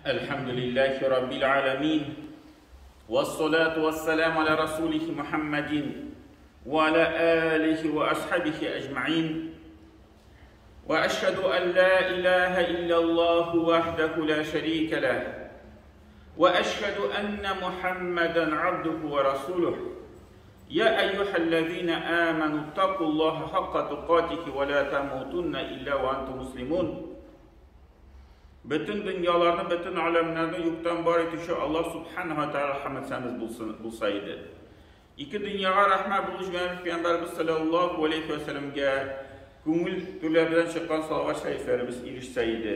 الحمد لله رب العالمين والصلاة والسلام على رسوله محمد وعلى آله وأصحابه أجمعين وأشهد أن لا إله إلا الله وحده لا شريك له وأشهد أن محمدا عبده ورسوله يا أيها الذين آمنوا اتقوا الله حق تقاته ولا تموتن إلا وأنتم مسلمون. Бөтен дөньяларны, бөтен аләмнәрне юктан бар итүче Аллаһ Субханаһу ва Тааля рәхмәтсәмез булсын, булса иде. Ике дөньяга рәхмәт булыш җибәргән Пәйгамбәрбез саллаллаһу алейхи ва сәлләмгә күңел түрләреннән чыккан салават шәрифләребез ирешсә иде.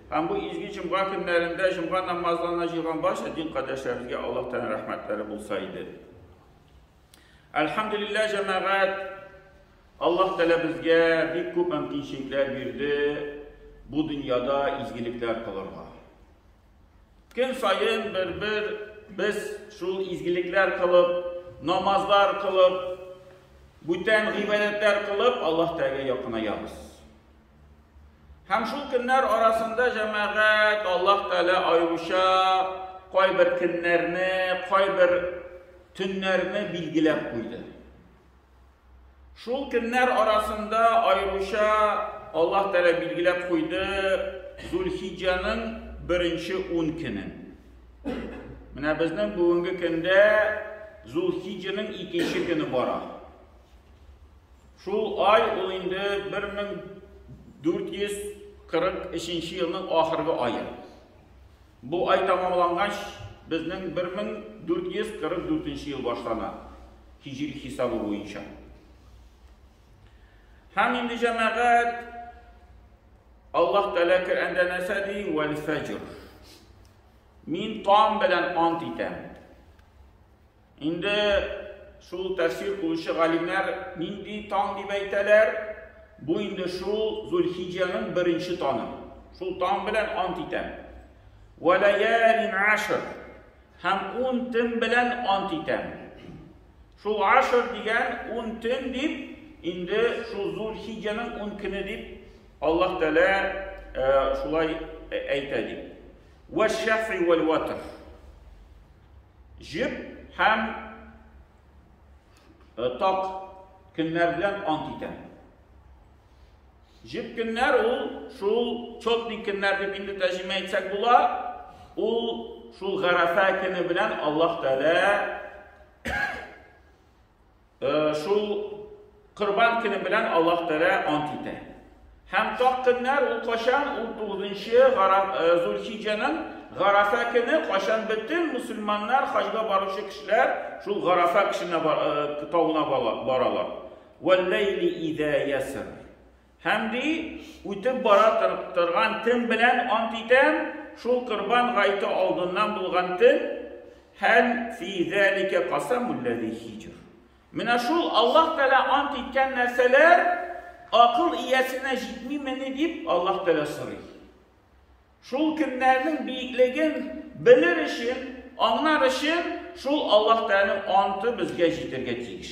Һәм бу изге җомга көннәрендә җомга намазларына җыелган барча дин кардәшләребезгә Аллаһ Тәгалә рәхмәтләре булса иде. Әлхәмдүлилләһ, җәмәгать, Аллаһ Тәгалә безгә бик күп мөмкинчелекләр бирде бу дөньяда изгелекләр кылырга. Көн саен бер-бер без шул изгелекләр кылып, намазлар кылып, бүтән гыйбадәтләр кылып, Аллаһ Тәгаләгә якынаябыз. Һәм шул көннәр арасында җәмәгать Аллаһ Тәгалә аеруча кайбер көннәрне, кайбер төннәрне билгеләп куйды. Шул көннәр арасында аеруча Аллаһ Тәгалә билгеләп куйды Зулхиҗҗаның беренче 10 көнен. Менә безнең бүгенге көндә Зулхиҗҗаның икенче көне бара. Шул ай ул инде 1443 елның ахыргы ае. Бу ай тәмамлангач, безнең 1444 ел башлана, һиҗри хисабы буенча. Һәм инде җәмәгать Аллаһ Тәгалә Коръәндә нәрсә ди? Вәл фәҗр. Мин таң белән ант итәм. Инде шул тәфсир кылучы галимнәр нинди таң дип әйтәләр? Бу инде шул Зульхиҗаның беренче таңы. Шул таң белән ант итәм. Ва лаялин ашр. Һәм ун төн белән ант итәм. Шул ашр дигән ун төн дип, инде шул Зульхиҗаның ун көне дип Аллаһ Тәгалә э, шулай әйтә дип. Ва шафи вал ватр. Җеп һәм так көннәр белән ант итәм. Җеп көннәр ул шул четный көннәр дип инде тәрҗемә итсәк була. Ул шул Гарәфә көне белән Аллаһ Тәгалә Шул Корбан көне белән Аллаһ Тәгалә ант итә. Һәм так көннәр ул кайчан? Ул 9 Зулхиҗәнең Гарәфә көне, кайчан бөтен мусульманнар, хаҗга баручы кешеләр шул Гарәфә кешенә тавына баралар. Вәлләйли изә яср. Һәм ди, үтеп бара торган төн белән ант итәм, шул Корбан гаете алдыннан булган төн, һәл фи зәликә касамул ләзи хиҗр. Менә шул Аллаһ Тәгалә ант иткән нәрсәләр акыл иясенә җитмимени дип Аллаһ Тәгалә сорый. Шул көннәрнең биеклеген белер өчен, аңлар өчен шул Аллаһ Тәгаләнең анты безгә җитәргә тиеш.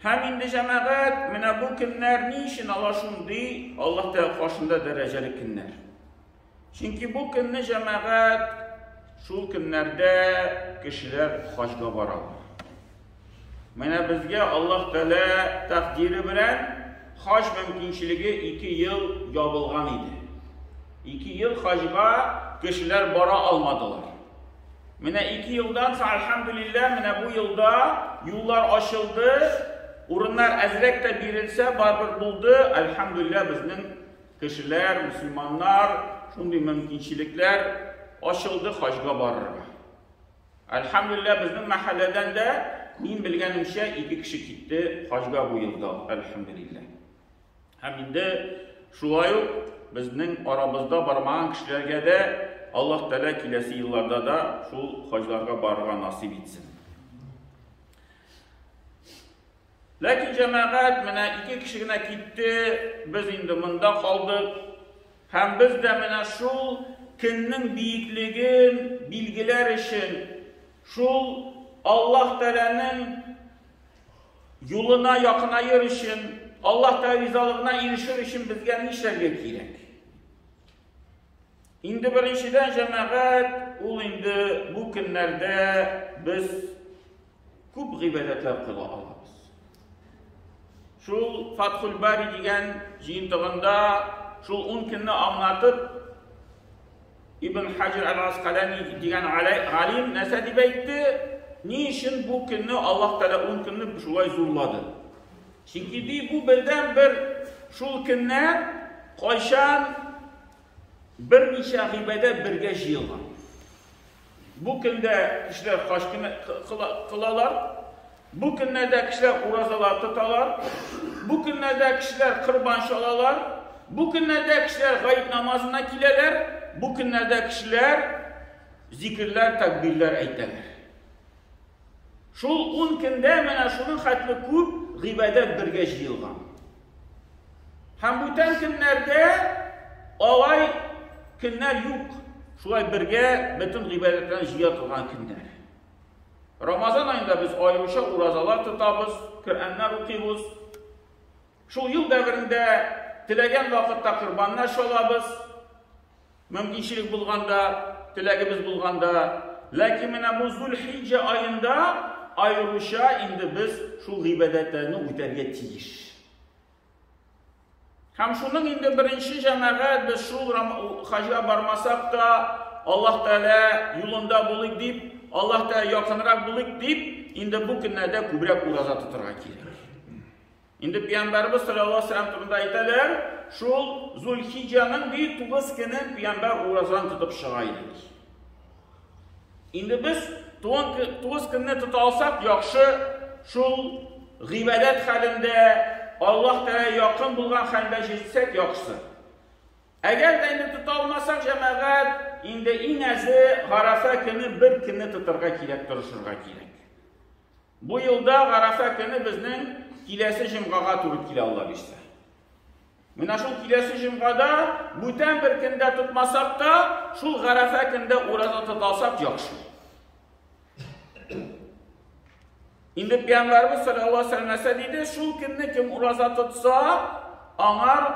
Һәм инде җәмәгать, менә бу көннәр ни өчен алар шундый Аллаһ Тәгалә каршында дәрәҗәле көннәр? Чөнки бу көнне җәмәгать шул көннәрдә кешеләр хаҗга баралар. Менә безгә Аллаһ Тәгалә тәкъдире белән хаҗ мөмкинчелеге 2 ел ябылган иде. 2 ел хаҗга кешеләр бара алмадылар. Менә 2 елдан соң, әлхәмдүлилләһ, менә бу елда юллар ачылды, урыннар әзрәк тә бирелсә, барыбер булды. Әлхәмдүлилләһ, безнең кешеләр, мөселманнар, шундый мөмкинчелекләр ачылды хаҗга барырга. Әлхәмдүлилләһ, безнең мәхәлләдән дә, мин белгәнемчә, 2 кеше китте хаҗга бу елда, әлхәмдүлилләһ. Һәм инде шулай ук безнең арабызда бармаган кешеләргә дә Аллаһ Тәгалә киләсе елларда да шул хаҗларга барырга насыйп итсен. Ләкин җәмәгать менә ике кеше генә китте, без инде монда калдык. Һәм без дә менә шул көннең биеклеген билгеләр өчен шул Аллаһ Тәгаләнең Юлына якынаер өчен, Аллаһ Тәгалә ризалыгына ирешер өчен безгә нишләргә кирәк? Инде беренчедән, җәмәгать, ул инде бу көннәрдә без күп гыйбадәтләр кыла алабыз. Шул Фатхул Бари дигән җыентыгында шул 10 көнне аңлатып, Ибн Хаҗр әл-Аскалани дигән галим нәрсә дип әйтте? Ни өчен бу көнне Аллаһ Тәгалә 10 көнне шулай зурлады? Чөнки ди бу бердән бер шул көннәр кайчан берничә гыйбадәт бергә җыелган. Бу көндә кешеләр хаҗ кылалар, бу көннәрдә кешеләр уразалар тоталар, бу көннәрдә кешеләр корбан чалалар, бу көннәрдә кешеләр гает намазына киләләр, бу көннәрдә кешеләр зикерләр, тәкбирләр әйтәләр. Шул 10 көндә менә шуның хәтле күп гыйбадәт бергә җыелган. Һәм бүтән көннәрдә алай көннәр юк. Шулай бергә бөтен гыйбадәтләрне җыя торган көннәр. Рамазан аенда без аеруча уразалар тотабыз, Коръәннәр укыйбыз. Шул ел дәверендә теләгән вакытта корбаннар чалабыз. Мөмкинчелек булганда, теләгебез булганда. Ләкин менә бу Зулхиҗҗә аенда аеруча инде без шул гыйбадәтләрне үтәргә тиеш. Һәм шуның инде беренче җәмәгать без шул хаҗга бармасак та, Аллаһ Тәгалә юлында булыйк дип, Аллаһ Тәгалә якынрак булыйк дип, инде бу көннәрдә күбрәк ураза тотарга кирәк. Инде пәйгамбәребез саллаллаһу алейһи вәсәлләм турында әйтәләр, шул Зулхиҗаның ди 9 көнен пәйгамбәр уразан тотып чыга иде. Инде без 9 көнне тота алсак, яхшы, шул гыйбадәт хәлендә, Аллаһ Тәгалә якын булган хәлдә җитсәк, яхшы. Әгәр дә инде тота алмасак, җәмәгать, инде иң әзе Гарәфә көне бер көнне тотарга кирәк, тырышырга кирәк. Бу елда Гарәфә көне безнең киләсе җомгага туры килә, Алла бирсә. Менә шул киләсе җомгада бүтән бер көндә тотмасак та, шул Гарәфә көндә ураза тоталсак яхшы. Инде Пәйгамбәрбез саллаллаһу алейһи вәсәлләм нәрсә диде? Шул көнне кем ураза тотса, аңар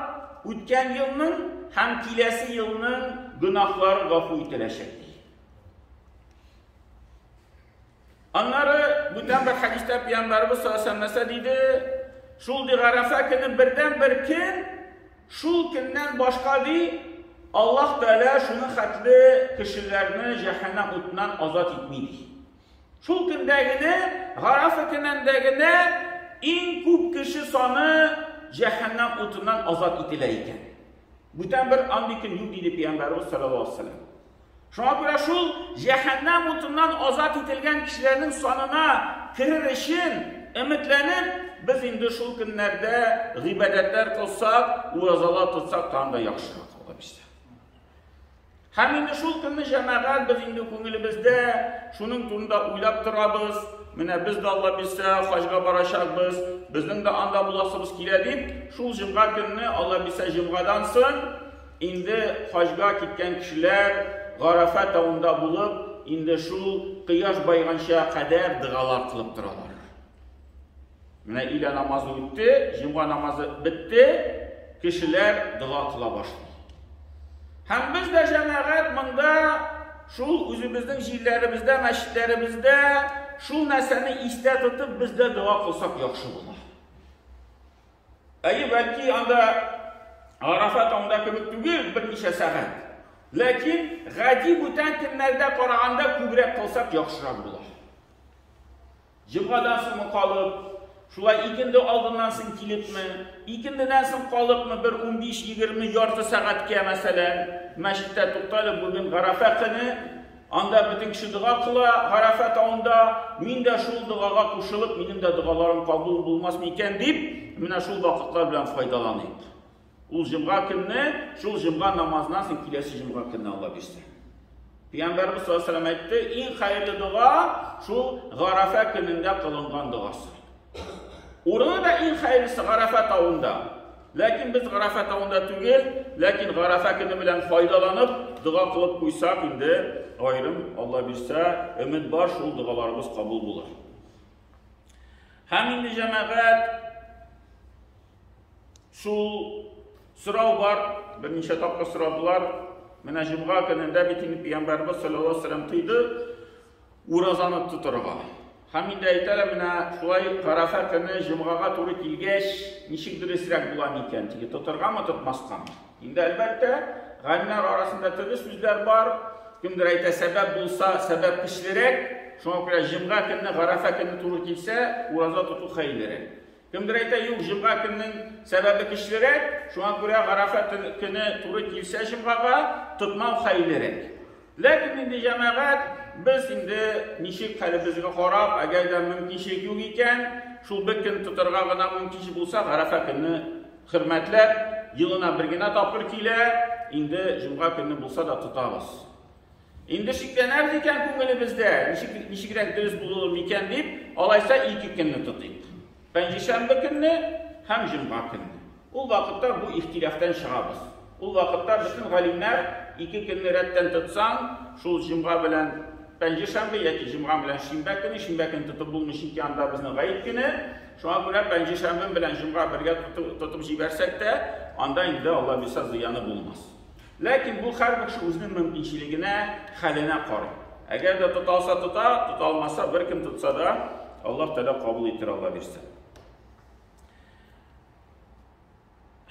үткән елның һәм киләсе елның гөнаһлары гафу ителәчәк. Аннары бүтән бер хәдистә Пәйгамбәрбез саллаллаһу алейһи вәсәлләм нәрсә диде? Шул ди Гарәфә көне бердән бер көн, шул көннән башка ди Аллаһ Тәгалә шуның хәтле кешеләрне җәһәннәм утыннан азат итми ди. Шул көндә генә, Гарәфә көнендә генә иң күп кеше саны җәһәннәм утыннан азат ителә икән. Бүтән бер андый көн юк диде Пәйгамбәрбез саллаллаһу алейһи вәсәлләм. Шуңа күрә шул җәһәннәм утыннан азат ителгән кешеләрнең санына керер өчен өметләнеп, без инде шул көннәрдә гыйбадәтләр кылсак, уразалар тотсак, тагын да яхшырак була бирсә. Һәм инде шул көнне җәмәгать без инде күңелебездә шуның турында уйлап торабыз. Менә без дә Алла бирсә хаҗга барачакбыз, безнең дә анда буласыбыз килә дип, шул җомга көнне Алла бирсә җомгадан соң Инде хаҗга киткән кешеләр Гарәфә тавында булып, инде шул кояш байганча кадәр дыгалар кылып торалар. Менә өйлә намазы үтте, җомга намазы бетте, кешеләр дога кыла башлый. Һәм без дә җәмәгать монда шул үзебезнең җирләребездә, мәчетләребездә шул нәрсәне истә тотып без дә дога кылсак яхшы була. Әйе, бәлки анда Арафа тавында кебек түгел, берничә сәгать. Ләкин гади бүтән көннәрдә караганда күбрәк кылсак яхшырак була. Җомгадан соң калып, шулай икенде алдыннан соң килепме, икендедән соң калыпмы бер 15-20 ярты сәгатькә, мәсәлән, мәчеттә тукталып, бүген Гарафа көне, Анда бөтен кеше дога кыла, Гарәфә тавында, мин дә шул догага кушылып, минем дә догаларым кабул булмас микән дип, менә шул вакытлар белән файдаланыйк. Ул җомга көнне, шул җомга намазыннан соң киләсе җомга көнне Алла бирсә. Пәйгамбәрбез саллаллаһу алейһи вәсәлләм әйтте, иң хәерле дога шул Гарәфә көнендә кылынган догасы. Урыны да иң хәерлесе Гарәфә тавында. Ләкин без Гарәфә тавында түгел, ләкин Гарәфә көне белән файдаланып, дога кылып куйсак, инде аерым Алла бирсә, өмет бар, шул догаларыбыз кабул булыр. Һәм инде җәмәгать шул сорау бар, берничә тапкыр сорадылар. Менә җомга көнендә бит инде Пәйгамбәрбез саллаллаһу алейһи ва сәлләм тыйды уразаны тотырга. Һәм инде әйтәләр, менә шулай Гарәфә көне җомгага туры килгәч, ничек дөресрәк була микән? Теге тотыргамы, тотмаскамы? Инде әлбәттә, галимнәр арасында төрле сүзләр бар. Кемдер әйтә, сәбәп булса, сәбәп көчлерәк. Шуңа күрә җомга көнне Гарәфә көне туры килсә, ураза тоту хәерлерәк. Кемдер әйтә, юк, җомга көннең сәбәбе көчлерәк, шуңа күрә Гарәфә көне туры килсә җомгага, тотмау хәерлерәк. Ләкин инде җәмәгать, без инде ничек хәлебезгә карап, әгәр дә мөмкинчелек юк икән, шул бер көн тотарга гына мөмкинчелек булса, Гарәфә көнне хөрмәтләп, елына бер генә тапкыр килә, инде җомга көнне булса да тотабыз. Инде шикләнәбез икән күңелебездә, ничек, ничегрәк дөрес булыр микән дип, алайса ике көнне тотыйк. Пәнҗешәмбе көнне һәм җомга көнне. Ул вакытта бу ихтилафтан чыгабыз. Ул вакытта бөтен галимнәр ике көнне рәттән тотсаң, шул җомга белән пәнҗешәмбе яки җомга белән шимбә көне, шимбә көне тотып булмый, чөнки анда безнең гает көне. Шуңа күрә пәнҗешәмбе белән җомга бергә тотып җибәрсәк тә, анда инде Алла бирсә зыяны булмас. Ләкин бу һәрбер кеше үзенең мөмкинчелегенә, хәленә карый. Әгәр дә тота алса тота, тота алмаса бер кем тотса да, Аллаһ Тәгалә кабул итер, Алла бирсә.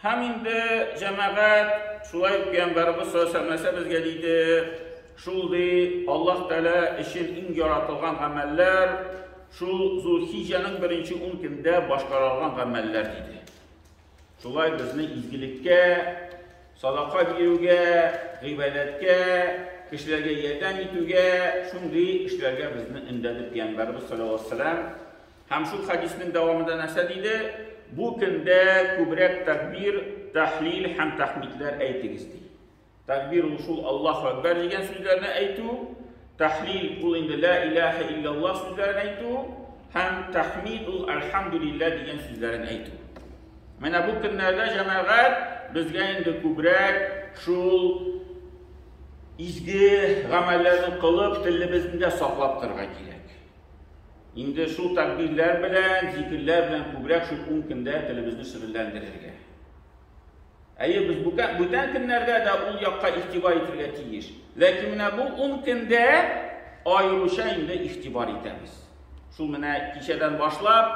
Һәм инде җәмәгать шулай ук Пәйгамбәребез саллаллаһу алейһи безгә диде, шул ди, Аллаһ Тәгалә өчен иң яратылган гамәлләр шул Зулхиҗәнең беренче 10 көндә башкарылган гамәлләр диде. Шулай безне изгелеккә, садака бирүгә, гыйбадәткә, кешеләргә ярдәм итүгә, шундый эшләргә безне өндәде Пәйгамбәребез саллаллаһу алейһи ва сәлләм. Һәм шул хәдиснең дәвамында нәрсә диде? Бу көндә күбрәк тәкбир, тәхлил һәм тәхмидләр әйтегез ди. Тәкбир ул шул Аллаһу Әкбәр дигән сүзләрне әйтү, тәхлил ул инде ла илаһа илляллаһ сүзләрен әйтү һәм тәхмид ул әлхәмдүлилләһ дигән сүзләрен әйтү. Менә бу көннәрдә җәмәгать безгә инде күбрәк шул изге гамәлләрне кылып, телебезне дә саклап торырга кирәк. Инде шул тәкбирләр белән, зикерләр белән күбрәк шул 10 көндә телебезне шөгыльләндерергә. Әйе, без бүтән көннәрдә дә ул якка игътибар итергә тиеш. Ләкин менә бу 10 көндә аеруча инде игътибар итәбез. Шул менә кичәдән башлап,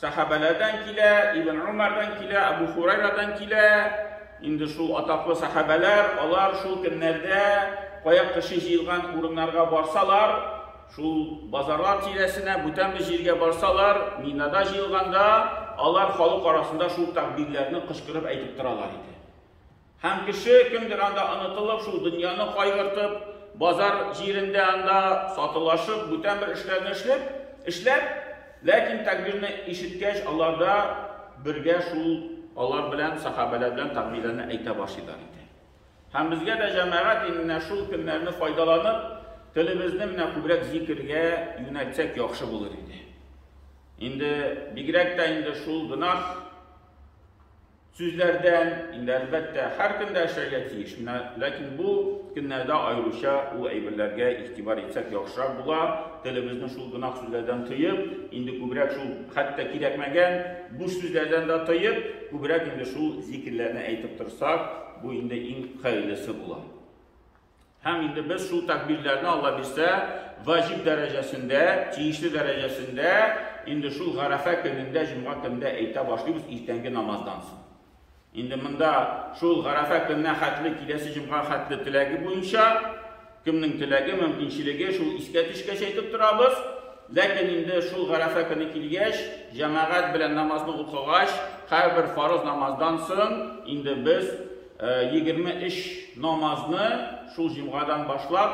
сәхабәләрдән килә, Ибн Умардан килә, Абу Хурайрадан килә. Инде шул атаклы сәхабәләр, алар шул көннәрдә кая кеше җыелган урыннарга барсалар, Шул базарлар тирәсенә, бүтән бер җиргә барсалар, Минада җыелганда, алар халык арасында шул тәкбирләрне кычкырып әйтеп торалар иде. Һәм кеше кемдер анда онытылып, шул дөньяны кайгыртып, базар җирендә анда сатылашып, бүтән бер эшләрне эшләп, эшләп, ләкин тәкбирне ишеткәч, алар да бергә шул алар белән, сахабәләр белән тәкбирләрне әйтә башлыйлар иде. Һәм безгә дә җәмәгать инде менә шул көннәрне файдаланып, телебезне менә күбрәк зикергә юнәлтсәк яхшы булыр иде. Инде бигрәк тә инде шул гөнаһ сүзләрдән, инде әлбәттә һәр көндә эшләргә тиеш. Менә ләкин бу көннәрдә аеруча ул әйберләргә игътибар итсәк яхшырак була. Телебезне шул гөнаһ сүзләрдән тыеп, инде күбрәк шул хәтта кирәкмәгән буш сүзләрдән дә тыеп, күбрәк инде шул зикерләрне әйтеп торсак, бу инде иң хәерлесе була. Һәм инде без шул тәкбирләрне Алла бирсә, ваҗиб дәрәҗәсендә, тиешле дәрәҗәсендә инде шул Гарәфә көнендә, җомга көнендә әйтә башлыйбыз иртәнге намаздан соң. Инде монда шул Гарәфә көненә хәтле, киләсе җомга хәтле теләге буенча, кемнең теләге, мөмкинчелеге шул искә төшкәч әйтеп торабыз. Ләкин инде шул Гарәфә көне килгәч, җәмәгать белән намазны укыгач, һәрбер фарыз намаздан соң инде без 23 намазны шул җомгадан башлап,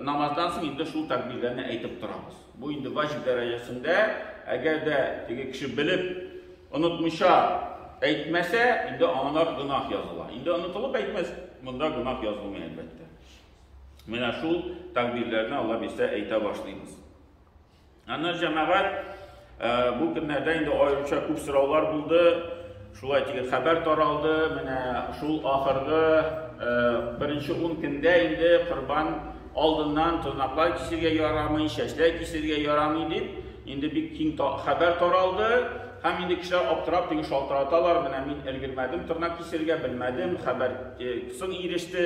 намаздан соң инде шул тәкбирләрне әйтеп торабыз. Бу инде ваҗиб дәрәҗәсендә, әгәр дә теге кеше белеп, онытмыйча әйтмәсә, инде аңа гөнаһ языла. Инде онытылып әйтмәс, монда гөнаһ язылмый әлбәттә. Менә шул тәкбирләрне Алла бирсә әйтә башлыйбыз. Аннан җәмәгать бу көннәрдә инде аеруча күп сораулар булды. Шулай теге хәбәр таралды. Менә шул ахыргы беренче 10 көндә инде корбан алдыннан тырнаклар кисергә ярамый, чәчләр кисергә ярамый дип, инде бик киң хәбәр таралды. Һәм инде кешеләр аптырап теге шалтыраталар, менә мин өлгермәдем тырнак кисергә, белмәдем, хәбәр соң иреште,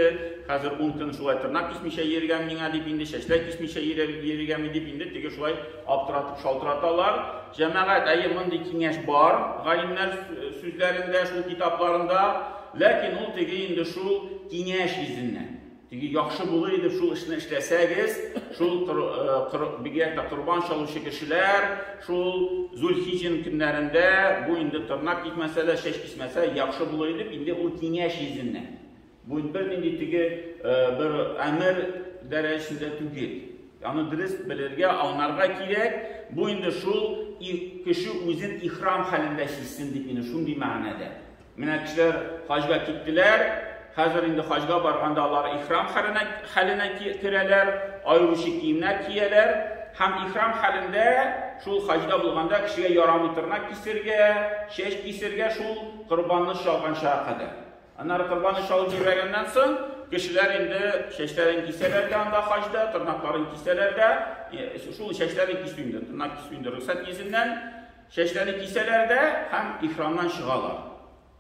хәзер 10 көн шулай тырнак кисмичә йөргән миңа дип инде, чәчләр кисмичә йөргән дип инде теге шулай аптыратып шалтыраталар. Җәмәгать, әйе, мондый киңәш бар, галимнәр сүзләрендә, шул китапларында, ләкин ул теге инде шул киңәш йөзеннән. Теге яхшы булыр иде шул эшне эшләсәгез, шул бигрәк тә корбан чалучы кешеләр, шул Зульхиҗин көннәрендә бу инде тырнак кисмәсә дә, чәч кисмәсә яхшы булыр иде, инде ул киңәш йөзеннән. Бу бернинди теге бер әмер дәрәҗәсендә түгел. Аны дөрес белергә, аңларга кирәк. Бу инде шул кеше үзен ихрам хәлендә сизсен дип инде шундый мәгънәдә. Менә кешеләр хаҗга киттеләр, хәзер инде хаҗга барганда алар ихрам хәленә керәләр, аеручы киемнәр кияләр һәм ихрам хәлендә шул хаҗда булганда кешегә ярамый тырнак кисергә, чәч кисергә шул корбанны чалганчага кадәр. Аннары корбанны чалып җибәргәннән соң кешеләр инде чәчләрен кисәләр дә анда хаҗда, тырнакларын кисәләр дә, шул чәчләрен кисү инде, тырнак кисү инде рөхсәт йөзеннән, чәчләрен кисәләр дә һәм ихрамнан чыгалар.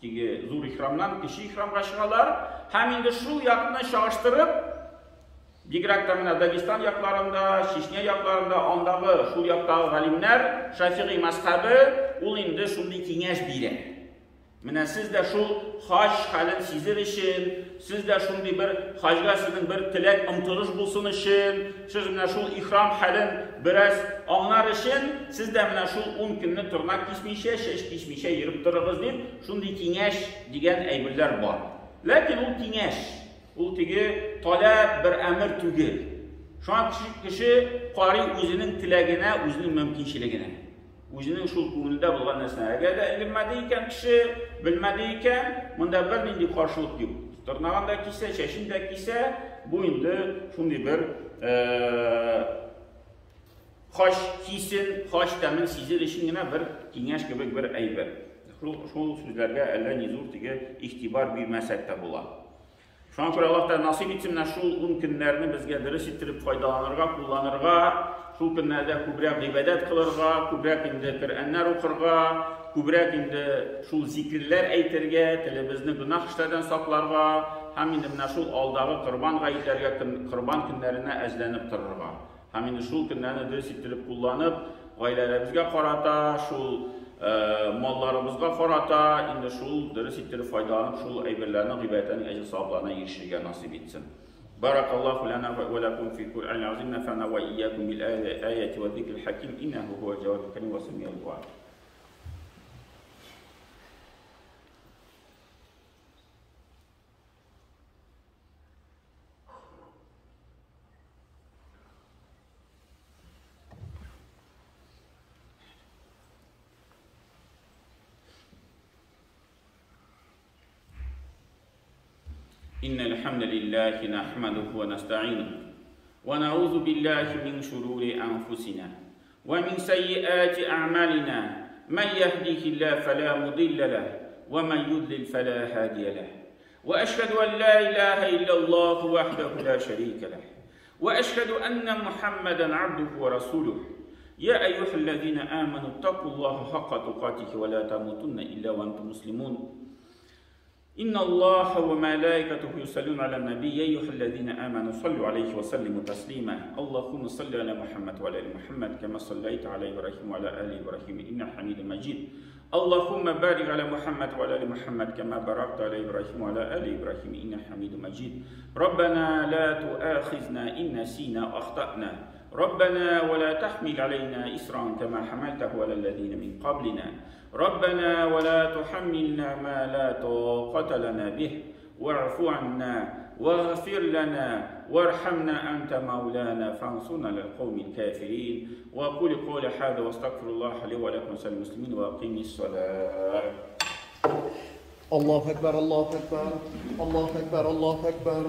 Теге зур ихрамнан кече ихрамга чыгалар һәм инде шул якны чагыштырып, бигрәк тә менә Дагестан якларында, Чечня якларында, андагы шул яктагы галимнәр, Шафигый мәзхәбе ул инде шундый киңәш бирә. Менә сез дә шул хаҗ хәлен сизер өчен, сез дә шундый бер хаҗга сезнең бер теләк, омтылыш булсын өчен, сез менә шул ихрам хәлен бераз аңлар өчен, сез дә менә шул 10 көнне тырнак кисмичә, чәч кисмичә йөреп торыгыз дип, шундый киңәш дигән әйберләр бар. Ләкин ул киңәш, ул теге таләп бер әмер түгел. Шуңа кеше карый үзенең теләгенә, үзенең мөмкинчелегенә. Үзенең шул күңелендә булган нәрсәне. Әгәр дә өлгермәде икән кеше, белмәде икән, монда бернинди каршылык юк. Тырнагын да кисә, чәчен дә кисә, бу инде шундый бер хаҗ хисен, хаҗ тәмен сизер өчен генә бер киңәш кебек бер әйбер. Шул сүзләргә әллә ни зур теге игътибар бирмәсәк тә була. Шуңа күрә Аллаһ Тәгалә насыйп итсен менә шул 10 көннәрне безгә дөрес иттереп файдаланырга, кулланырга, шул көннәрдә күбрәк гыйбадәт кылырга, күбрәк инде Коръәннәр укырга, күбрәк инде шул зикерләр әйтергә, телебезне гөнаһ эшләрдән сакларга һәм инде менә шул алдагы корбан гаетләргә, корбан көннәренә әзләнеп торырга. Һәм инде шул көннәрне дөрес иттереп кулланып, гаиләләребезгә карата, шул малларыбызга карата инде шул дөрес иттереп файдаланып, шул әйберләрне гыйбадәтнең әҗер савапларына ирешергә насыйп итсен. Баракаллаху лана ва лакум фи Кур'анил азим, нафана ва ийякум бил аяти ва зикрил хаким, иннаху хуа джавадул карим ва самиул дуа. إن الحمد لله نحمده ونستعينه ونعوذ بالله من شرور أنفسنا ومن سيئات أعمالنا، من يهده الله فلا مضل له ومن يضلل فلا هادي له، وأشهد أن لا إله إلا الله وحده لا شريك له، وأشهد أن محمدا عبده ورسوله. يا أيها الذين آمنوا اتقوا الله حق تقاته ولا تموتن إلا وأنتم مسلمون. إن الله وملائكته يصلون على النبي يا أيها الذين آمنوا صلوا عليه وسلموا تسليما. اللهم صل على محمد وعلى آل محمد كما صليت على إبراهيم وعلى آل إبراهيم إنك حميد مجيد. اللهم بارك على محمد وعلى آل محمد كما باركت على إبراهيم وعلى آل إبراهيم إنك حميد مجيد. ربنا لا تؤاخذنا إن نسينا أو أخطأنا، ربنا ولا تحمل علينا إصرا كما حملته على الذين من قبلنا، ربنا ولا تحملنا ما لا طاقة لنا به، واعف عنا واغفر لنا وارحمنا أنت مولانا فانصرنا على القوم الكافرين. وأقول قولي هذا واستغفر الله لي ولكم ولسائر المسلمين وأقيموا الصلاة. الله أكبر الله أكبر الله أكبر الله أكبر،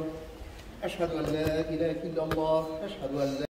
أشهد أن لا إله إلا الله، أشهد أن لا